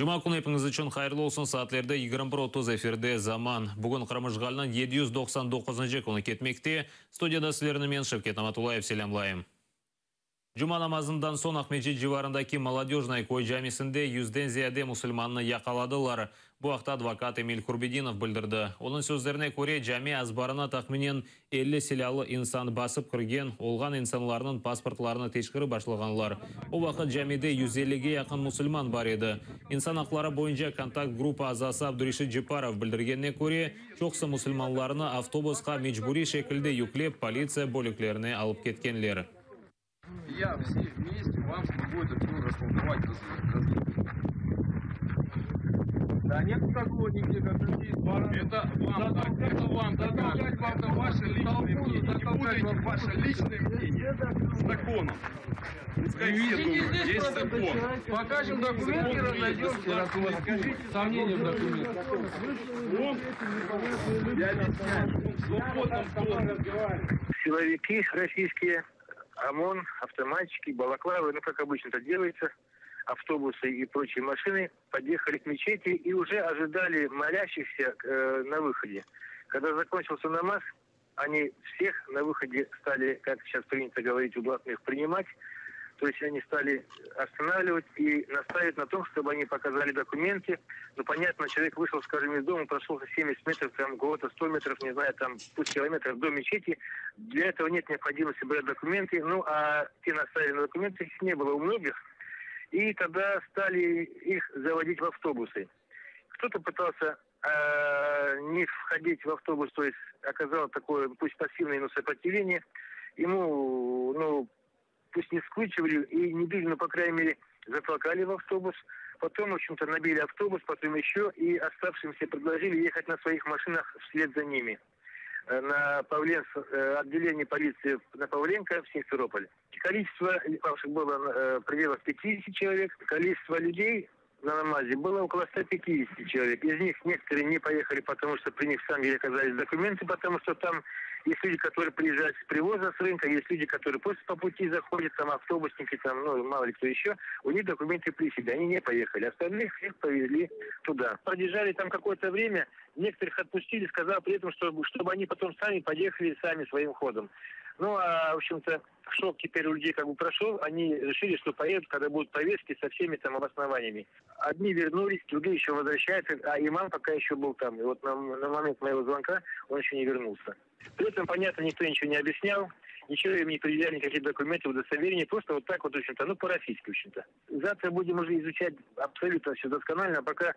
Cuma künü epiñiz içün hayırlı olsun. Saatlerde 21:30, efirde Zaman. Bugün Qırım işğaliniñ 799-cı künü ketmekte. Studiyada sizlerni men, Şevket Namatullayev, selâmlayım. Cuma namazından soñ Aqmescit civarındaki Molodöjnoye köy camisinde 100-den ziyade musulmannı yaqaladılar. Bu aqta advokat Emil Kurbedinov bildirdi. Onıñ sözlerine köre, cami azbarına tahminen 50 silâlı insan basıp kirgen, olğan insanlarnıñ pasportlarını teşkerip başlağanlar. O vaqıt camide 150-ge yaqın musulman bar edi. İnsan aqları boyunca kontakt gruppa azası Abdureşit Cepparov bildirgenine köre, çoqusı musulmanlarnı avtobusqa mecburiy şekilde yüklep, politsiya bölüklerine alıp ketkenler. Я все вместе вам смогу это все растолковать, разъяснить. Да нет такого нигде, как людей Это вам так, это вам так кажется, это ваше личное мнение. Не путайте ваше личное мнение с законом. Пускай все думают, есть закон. Покажем документы и разойдемся, раз у вас сомнения в документах. Он, я объясняю, он в свободном доступе. Силовики российские, ОМОН, автоматчики, балаклавы, ну, как обычно это делается, автобусы и прочие машины подъехали к мечети и уже ожидали молящихся на выходе. Когда закончился намаз, они всех на выходе стали, как сейчас принято говорить у блатных, принимать. То есть они стали останавливать и настаивать на том, чтобы они показали документы. Ну, понятно, человек вышел, скажем, из дома, прошелся 70 метров, там, кого-то 100 метров, не знаю, там, пусть километров до мечети. Для этого нет необходимости брать документы. Ну, а те наставили на документы, их не было у многих. И тогда стали их заводить в автобусы. Кто-то пытался не входить в автобус, то есть оказал такое, пусть пассивное, но сопротивление. Ему, ну, пусть не скручивали и не били, но, по крайней мере, затолкали в автобус. Потом, в общем-то, набили автобус, потом еще, и оставшимся предложили ехать на своих машинах вслед за ними. На отделение полиции на Павленко в Симферополе. Количество попавших было в пределах 50 человек. Количество людей на намазе было около 150 человек. Из них некоторые не поехали, потому что при них сами оказались документы, потому что там есть люди, которые приезжают с привоза, с рынка, есть люди, которые просто по пути заходят, там автобусники, там, ну, мало ли кто еще. У них документы при себе, они не поехали. Остальных всех повезли туда. Продержали там какое-то время, некоторых отпустили, сказав при этом, чтобы они потом сами поехали сами своим ходом. Ну, а, в общем-то, шок теперь у людей как бы прошел. Они решили, что поедут, когда будут повестки со всеми там обоснованиями. Одни вернулись, другие еще возвращаются, а имам пока еще был там. И вот на момент моего звонка он еще не вернулся. При этом, понятно, никто ничего не объяснял, ничего им не предъявляли, никаких документов, удостоверений, просто вот так вот, в общем-то, ну, по-российски, в общем-то. Завтра будем уже изучать абсолютно все досконально, а пока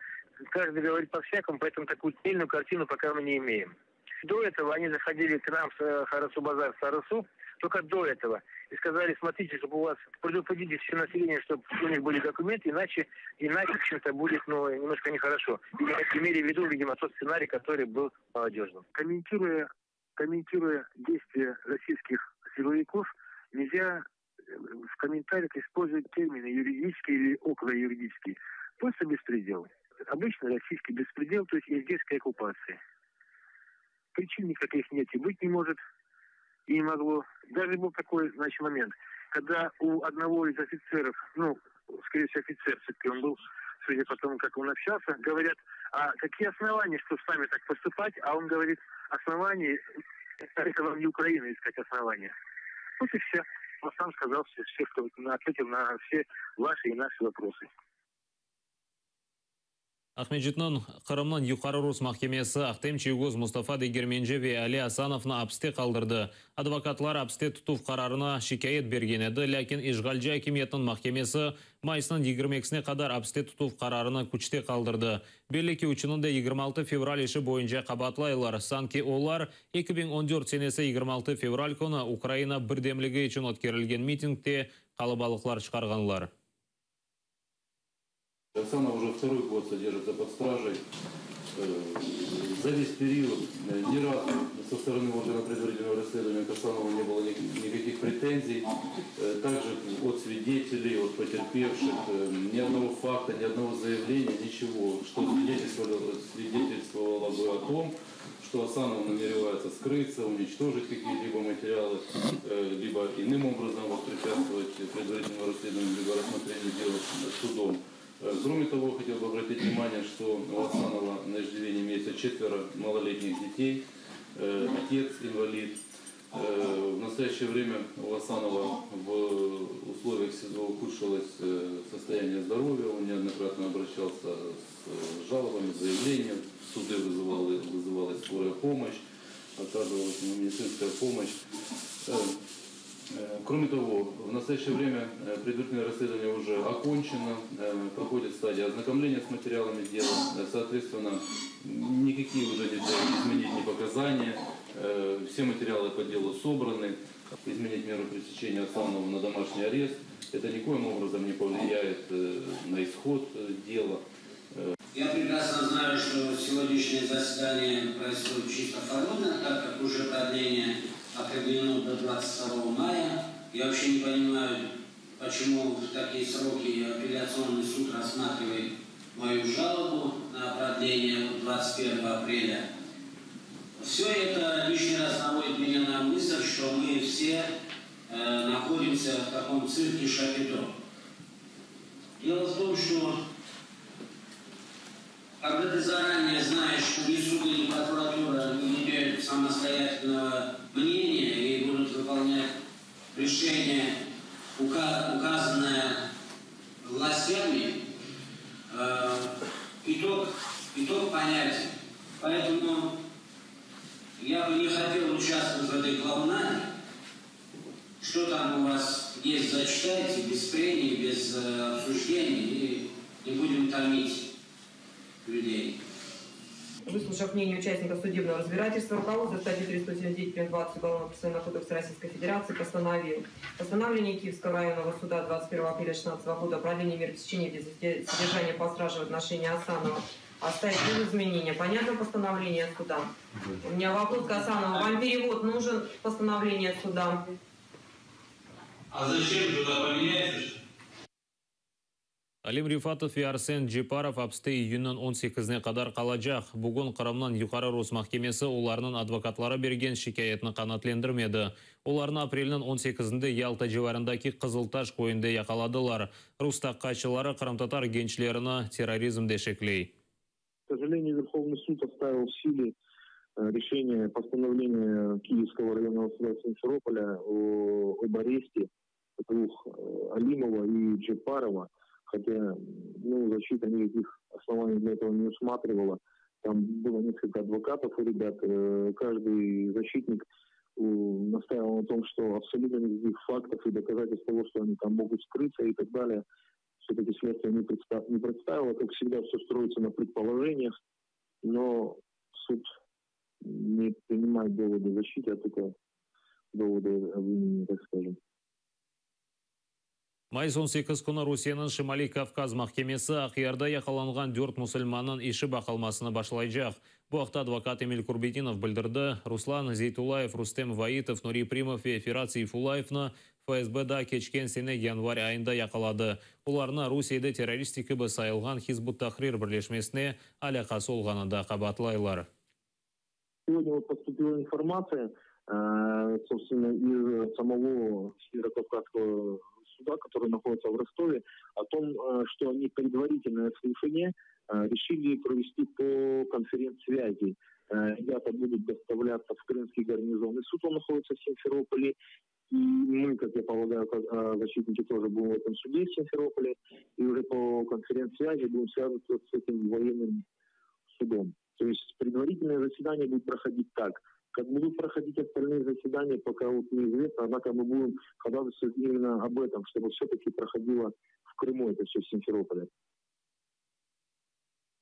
каждый говорит по-всякому, поэтому такую цельную картину пока мы не имеем. До этого они заходили к нам в Харасу-Базар, в Сарысу, только до этого. И сказали, смотрите, чтобы у вас предупредите все население, чтобы у них были документы, иначе, в общем-то, будет, ну, немножко нехорошо. Имели в виду, видимо, тот сценарий, который был молодежным. Комментируя действия российских силовиков, нельзя в комментариях использовать термины юридические или околоюридические. Просто беспредел. Обычный российский беспредел, то есть издержки оккупации. Причин никаких нет и быть не может, и не могло. Даже был такой, момент, когда у одного из офицеров, ну, скорее всего, офицер все-таки он был, судя по тому, как он общался, говорят, а какие основания, что с нами так поступать? А он говорит, основания, это вам не Украина искать основания. Вот и все. Он сам сказал все, все, что ответил на все ваши и наши вопросы. Aqmescitniñ Qırımnıñ Yuqarı Rus mahkemesi Ahtem Çiygoz, Mustafa Degermenci ve Ali Asanovnı apiste qaldırdı. Advokatlar apiste tutuv qararına şikâyet bergen edi, lâkin işğalci akimiyetniñ mahkemesi mayısnıñ 22-sine qadar apiste tutuv qararını küçte qaldırdı. Belli ki, üçüni de 26 fevral işi boyunca qabaatlaylar. Sanki olar 2014 senesi 26 fevral künü Ukraina birdemligi içün ötkerilgen mitingde qalabalıqlar çıqarğanlar. Асанов уже второй год содержится под стражей. За весь период ни разу со стороны органа предварительного расследования к Асанову не было никаких претензий. Также от свидетелей, от потерпевших, ни одного факта, ни одного заявления, ничего, что свидетельствовало бы о том, что Асанов намеревается скрыться, уничтожить какие-либо материалы, либо иным образом воспрепятствовать предварительному расследованию, либо рассмотрению дела судом. Кроме того, хотел бы обратить внимание, что у Асанова на иждивении имеется четверо малолетних детей, отец инвалид. В настоящее время у Асанова в условиях СИЗО ухудшилось состояние здоровья, он неоднократно обращался с жалобами, с заявлением, в суды вызывалась скорая помощь, оказывалась ему медицинская помощь. Кроме того, в настоящее время предварительное расследование уже окончено, проходит стадия ознакомления с материалами дела. Соответственно, никакие уже нельзя изменить ни показания, все материалы по делу собраны. Изменить меру пресечения Асанова на домашний арест, это никоим образом не повлияет на исход дела. Я прекрасно знаю, что сегодняшнее заседание происходит чисто формально, так как уже продление определено до 22 мая. Я вообще не понимаю, почему в такие сроки апелляционный суд рассматривает мою жалобу на продление 21 апреля. Все это лишний раз наводит меня на мысль, что мы все находимся в таком цирке Шапито. Дело в том, что когда ты заранее знаешь, что ни суды, ни прокуратура не имеют самостоятельного мнения и будут выполнять решение, указанное властями, итог понятен. Поэтому я бы не хотел участвовать в этой клоунаде. Что там у вас есть, зачитайте, без прений, без обсуждений, и не будем томить людей. Выслушав мнение участников судебного разбирательства, руководство статьи 379 прим. 20 Уголовного процессуального кодекса Российской Федерации постановил постановление Киевского районного суда 21 апреля 2016 года о продлении меры пресечения в виде содержания под стражей в отношении Асанова оставить без изменения. Понятно постановление суда? У меня вопрос к Асанову. Вам перевод нужен постановление суда? А зачем туда поменяется что? Alim Rifatov ve Arsen Ceparov apiste iyünniñ 18-ine qadar qalacaq. Bugün Qırımnıñ Yuqarı Rus mahkemesi olarnıñ advokatları bergen şikâyetni qanaatlendirmedi. Olarnı aprelniñ 18-inde Yalta civarındaki Qızıltaş köyünde yaqaladılar. Rus taqiqatçıları qırımtatar gençlerini terrorizmde şekley. К сожалению, Верховный суд оставил в силе решение постановления Киевского районного суда Симферополя об аресте двух Алимова и Джепарова, хотя, ну, защита никаких оснований для этого не усматривала. Там было несколько адвокатов у ребят, каждый защитник настаивал на том, что абсолютно никаких фактов и доказательств того, что они там могут скрыться и так далее, все-таки следствие не представило. Как всегда, все строится на предположениях, но суд не принимает доводы защиты, а только доводы обвинения, так скажем. Mayıs 18 künü Rusiyeniñ Şimaliy Kavkaz mahkemesi Aqyarda yaqalanğan dört musulmannıñ işi baqılmasını başlaycaq. Bu aqta advokat Emil Kurbedinov bildirdi. Ruslan Zeytullayev, Rustem Vaitov, Nuri Primov ve Ferat Seyfullayevni FSB da keçken sene yanvar ayında yaqaladı. Olarnı Rusiyede terroristik kibi sayılğan Hizb ut-Tahrir birleşmesine alâqası olğanında qabaatlaylar. Сегодня вот поступила информация, собственно, из самого Северо-Кавказского суда, который находится в Ростове, о том, что они предварительное слушание решили провести по конференц-связи. Ребята будут доставляться в Крымский гарнизонный суд, он находится в Симферополе. И мы, как я полагаю, как защитники тоже будем в этом суде в Симферополе. И уже по конференц-связи будем связываться с этим военным судом. То есть предварительное заседание будет проходить так. Как будут проходить остальные заседания, пока вот неизвестно. Однако мы будем ходатайствовать именно об этом, чтобы все-таки проходило в Крыму это все в Симферополе.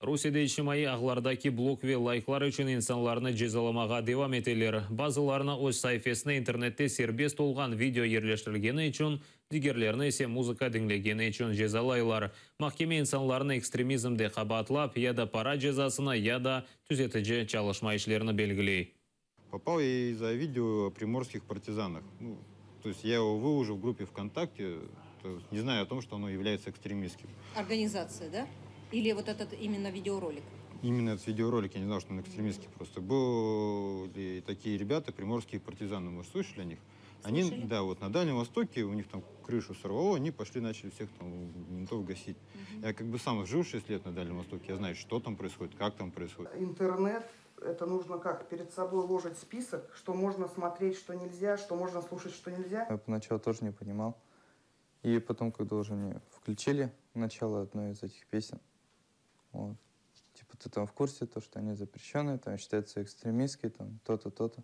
Rusiyede içtimaiy ağlardaki blog ve layklar içün insanlarnı cezalamağa devam eteler. Bazılarını öz saifesine internette serbest olğan video yerleştirilgeni içün, digerlerini ise muzıka diñlegeni içün cezalaylar. Mahkeme insanlarnı ekstremizmde qabaatlap, ya da para cezasını, ya da tüzetici çalışma işlerini belgiley. Попал я из-за видео о приморских партизанах. Ну, то есть я его выложил в группе ВКонтакте, то есть не зная о том, что оно является экстремистским. Организация, да? Или вот этот именно видеоролик? Именно этот видеоролик, я не знал, что он экстремистский просто. Были такие ребята, приморские партизаны, может, слышали о них? Они, Слышали? да, вот на Дальнем Востоке у них там крышу сорвало, они пошли, начали всех там ментов гасить. Я как бы сам жил 6 лет на Дальнем Востоке, я знаю, что там происходит, как там происходит. Интернет, это нужно как? Перед собой ложить список, что можно смотреть, что нельзя, что можно слушать, что нельзя. Я поначалу тоже не понимал. И потом, когда уже мне включили начало одной из этих песен, вот, типа, ты там в курсе, то, что они запрещенные, там считаются экстремистские, там, то-то, то-то.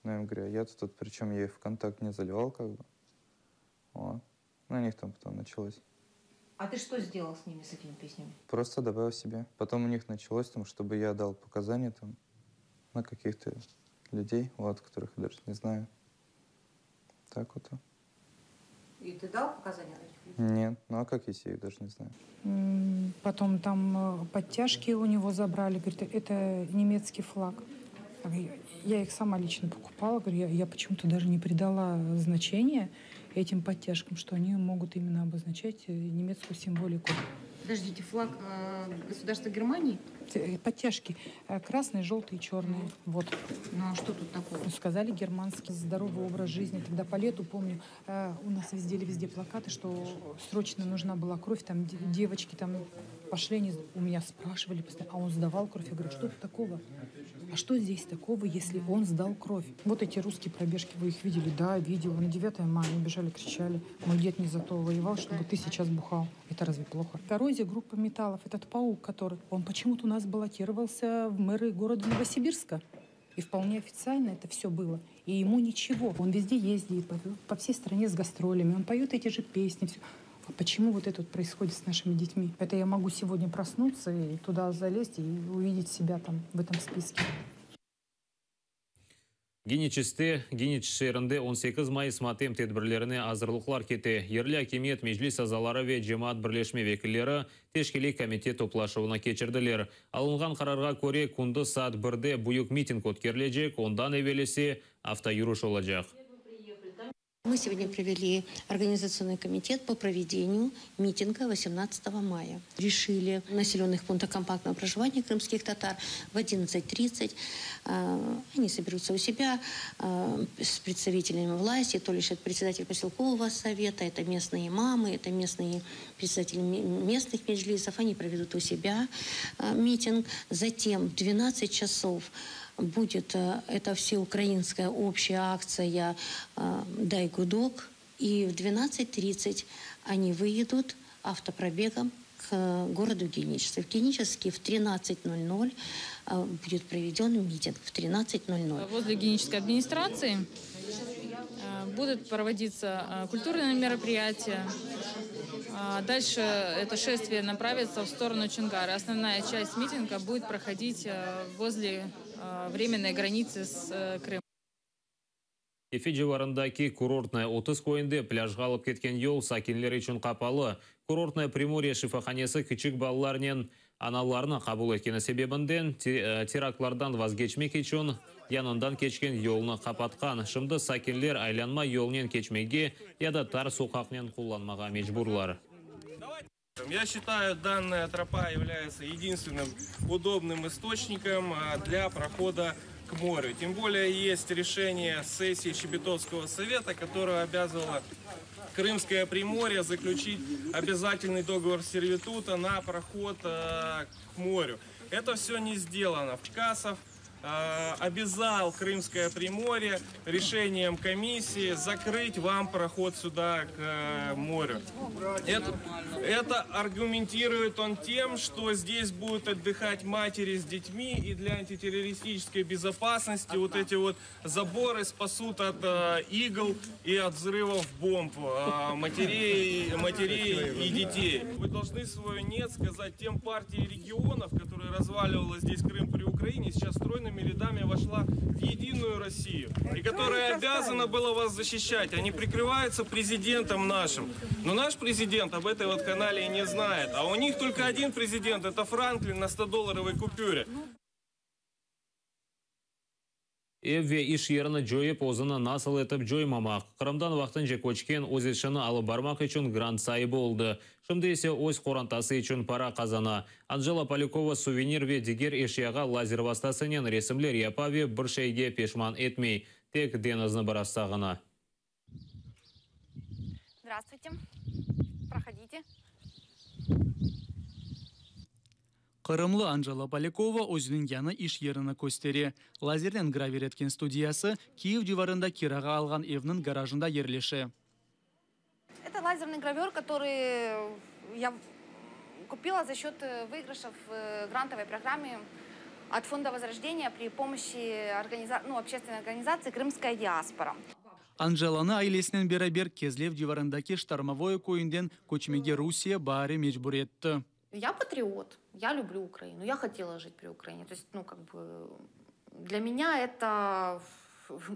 Ну, я им говорю, а я тут, причем я их в контакт не заливал, как бы. Вот. На них там потом началось. А ты что сделал с ними, с этими песнями? Просто добавил себе. Потом у них началось, там, чтобы я дал показания там, на каких-то людей, вот, которых я даже не знаю. Так вот. И ты дал показания на этих людей? Нет, ну а как, если я их даже не знаю? Потом там подтяжки у него забрали. Говорит, это немецкий флаг. Я их сама лично покупала. Говорю, я почему-то даже не придала значения этим подтяжкам, что они могут именно обозначать немецкую символику. Подождите, флаг государства Германии? Подтяжки красные, желтые, черные. Вот. Ну а что тут такого? Ну, сказали, германский здоровый образ жизни. Тогда по лету, помню, у нас везде плакаты, что срочно нужна была кровь. Там девочки там пошли, они у меня спрашивали постоянно, а он сдавал кровь? Я говорю, что тут такого? А что здесь такого, если он сдал кровь? Вот эти русские пробежки, вы их видели? Да, видела. На 9 мая они бежали, кричали. Мой дед не за то воевал, чтобы ты сейчас бухал. Это разве плохо? Коррозия группы металлов, этот паук, который... Он почему-то у нас баллотировался в мэры города Новосибирска. И вполне официально это все было. И ему ничего. Он везде ездит, по всей стране с гастролями. Он поет эти же песни. Все. А почему вот это вот происходит с нашими детьми? Это я могу сегодня проснуться и туда залезть и увидеть себя там в этом списке. Geniçeskte, Geniçesk şeerinde 18 mayıs matem tedbirlerine azırlıqlar kete. Yerli akimiyet meclis azaları ve cemaat birleşme vekilleri teşkiliy komitet toplaşuvını keçirdiler. Alınğan qararğa köre kündüz saat 1-de büyük miting ötkerilecek, ondan evel ise avtoyürüş olacaq. Мы сегодня провели организационный комитет по проведению митинга 18 мая. Решили в населенных пунктах компактного проживания крымских татар в 11:30. Они соберутся у себя с представителями власти, то лишь это председатель поселкового совета, это местные имамы, это местные представители местных меджлисов. Они проведут у себя митинг. Затем в 12 часов будет это всеукраинская общая акция «Дай гудок». И в 12:30 они выедут автопробегом к городу Геническ. В Геническе в 13:00 будет проведен митинг. В 13:00. Возле Генической администрации будут проводиться культурные мероприятия. А дальше это шествие направится в сторону Чонгара. Основная часть митинга будет проходить возле временной границы с Крымом. Kefe civarındaki Kurortnoye 30 köyünde plâjğa alıp ketken yol sakinler içün qapalı. Kurortnoye Primorye şifahanesi kiçik balalarnen analarnı qabul etkeni sebebinden teraktlardan vazgeçmek içün yanından keçken yolnı qapatqan. Şimdi sakinler aylanma yolnen keçmege ya da tar soqaqnen qullanmağa mecburlar. Я считаю, данная тропа является единственным удобным источником для прохода к морю. Тем более есть решение сессии Щебетовского совета, которое обязывало Крымское Приморье заключить обязательный договор сервитута на проход к морю. Это все не сделано. Чкасов обязал Крымское Приморье решением комиссии закрыть вам проход сюда к морю. Это аргументирует он тем, что здесь будут отдыхать матери с детьми, и для антитеррористической безопасности вот эти вот заборы спасут от игл и от взрывов бомб матерей и детей. Вы должны свое нет сказать тем партии регионов, которые разваливала здесь Крым при Украине, сейчас стройными рядами вошла в Единую Россию, и которая обязана была вас защищать. Они прикрываются президентом нашим. Но наш президент об этой вот канале не знает. А у них только один президент, это Франклин на 100-долларовой купюре. Ev ve iş yerini coyıp, özüni nasıl etip coymamaq. Qırımdan vaqtınca köçken öz işini alıp barmaq içün grant saibi oldı. Şimdi ise öz qorantası içün para qazana. Anjela Polякova suvenir ve diger eşyağa lazer vastasınen resimler yapa ve bir şeyge peşman etmey. Tek deñizni biraz sağına. Здравствуйте. Проходите. Qırımlı Anjela Polâkova özüniñ yañı iş yerini köstere. Lazernen gravir etken studiyası Kiyev civarında kirağa alğan evniñ garajında yerleşe. Это лазерный гравер, который я купила за счет выигрыша в грантовой программе от Фонда Возрождения при помощи организа... ну, общественной организации «Крымская диаспора». Anjelanı ailesinen beraber Kezlev civarındaki Ştormovoye köyünden köçmege Rusiye baari mecbur etti. Я патриот, я люблю Украину, я хотела жить при Украине. То есть, ну, как бы, для меня это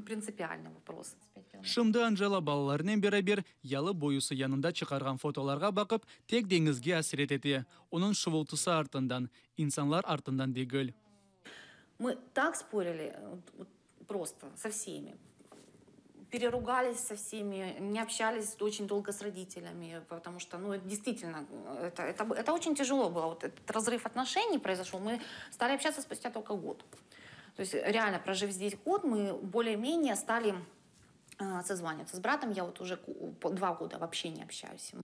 принципиальный вопрос. Şimdi Anjela balalarınen beraber yalı boyusı yanında çıqarğan fotolarğa baqıp, tek deñizge asret ete, onıñ şuvultısı artından, insanlar artından degil. Мы так спорили, просто со всеми. Переругались со всеми, не общались очень долго с родителями, потому что, ну, это действительно, это, это, это очень тяжело было. Вот этот разрыв отношений произошел, мы стали общаться спустя только год. То есть реально, прожив здесь год, мы более-менее стали созваниваться. С братом я вот уже 2 года вообще не общаюсь.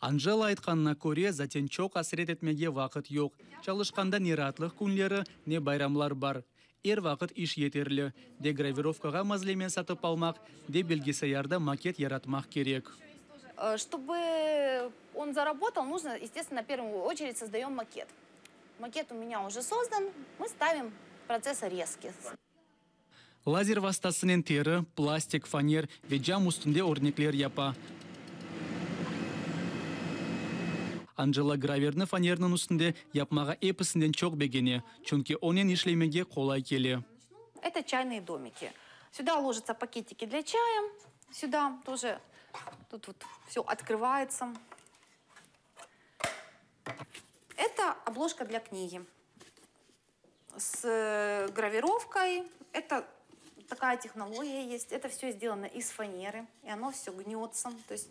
Anjela aytqanına köre, zaten çoq asret etmege vaqıt yoq. Çalışqanda ne raatlıq künleri, ne bayramlar bar. Er vaqıt iş yeterli. De gravirovkağa malzeme satıp almaq, de bilgisayarda maket yaratmaq kerek. Чтобы он заработал, нужно, естественно, в первую очередь создаем макет. Макет у меня уже создан, мы ставим процесс резки. Lazer vastasınen teri, plastik, faner ve cam üstünde örnekler yapa. Anjela graverni fanerniñ üstünde yapmağa episinden çoq begene, çünki onen işlemege qolay kele. Это чайные домики. Сюда ложатся пакетики для чая. Сюда тоже тут вот все открывается. Это обложка для книги с гравировкой. Это такая технология есть. Это все сделано из фанеры, и оно все гнется. То есть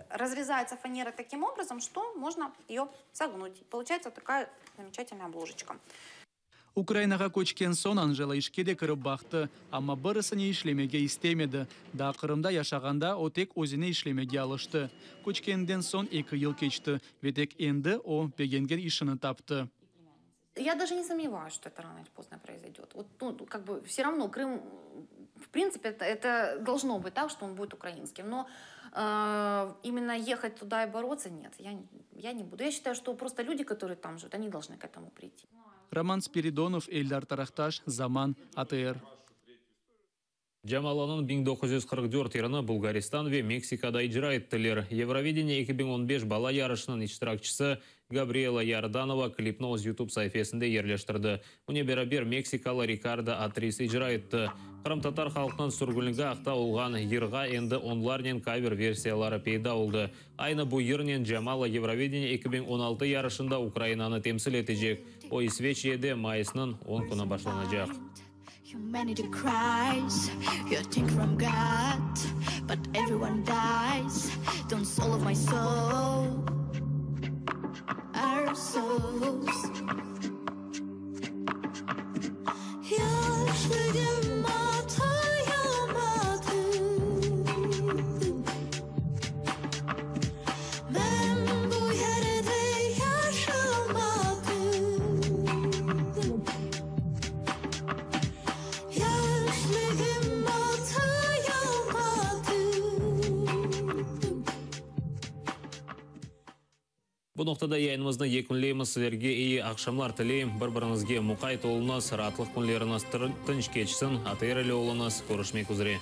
разрезается фанера таким образом, что можно ее согнуть. И получается такая замечательная обложечка. Ukrainağa köçken soñ Anjela işke de kirip baqtı, amma birisine işlemege istemedi. Daa Qırımda yaşağanda o tek özüne işlemege alıştı. Köçkeninden soñ 2 yıl keçti ve tek endi o begengen işini taptı. Я даже не сомневаюсь, что это рано или поздно произойдет. Вот, ну, как бы все равно Крым, в принципе, это должно быть так, что он будет украинским. Но именно ехать туда и бороться, нет, я не буду. Я считаю, что просто люди, которые там живут, они должны к этому прийти. Роман Спиридонов, Эльдар Тарахташ, Заман, АТР. Jamalanıñ 1944 yırını Bulgaristan ve Meksikada icra ettiler. Евровидение 2015 bala yarışınıñ iştirakçisi Gabriela Yordanova klipni öz YouTube saifesinde yerleştirdi. Onen beraber Meksikalı Rikardo Atris icra etti. Qırımtatar halqınıñ sürgünligi aqta olğan yırğa endi onlarnen cover versiyaları peyda oldı. Aynı bu yırnen Jamala Евровидение 2016 yarışında Ukrainanı temsil etecek. O İsveçiyede mayısnıñ 10 künü başlanacaq. Humanity cries, you think from God, but everyone dies. Don't soul of my soul, our souls. Yaşlığım atayamadım Ben bu yerde yaşamadım Yaşlığım atayamadım Bu noqtada yayınımıznı yekünleymiz. Sizlerge eyi aqşamlar tileyim. Bir-biriñizge muqayt oluñız, raatlıq künleriñiz tınç keçsin. ATR ile oluñız. Körüşmek üzre.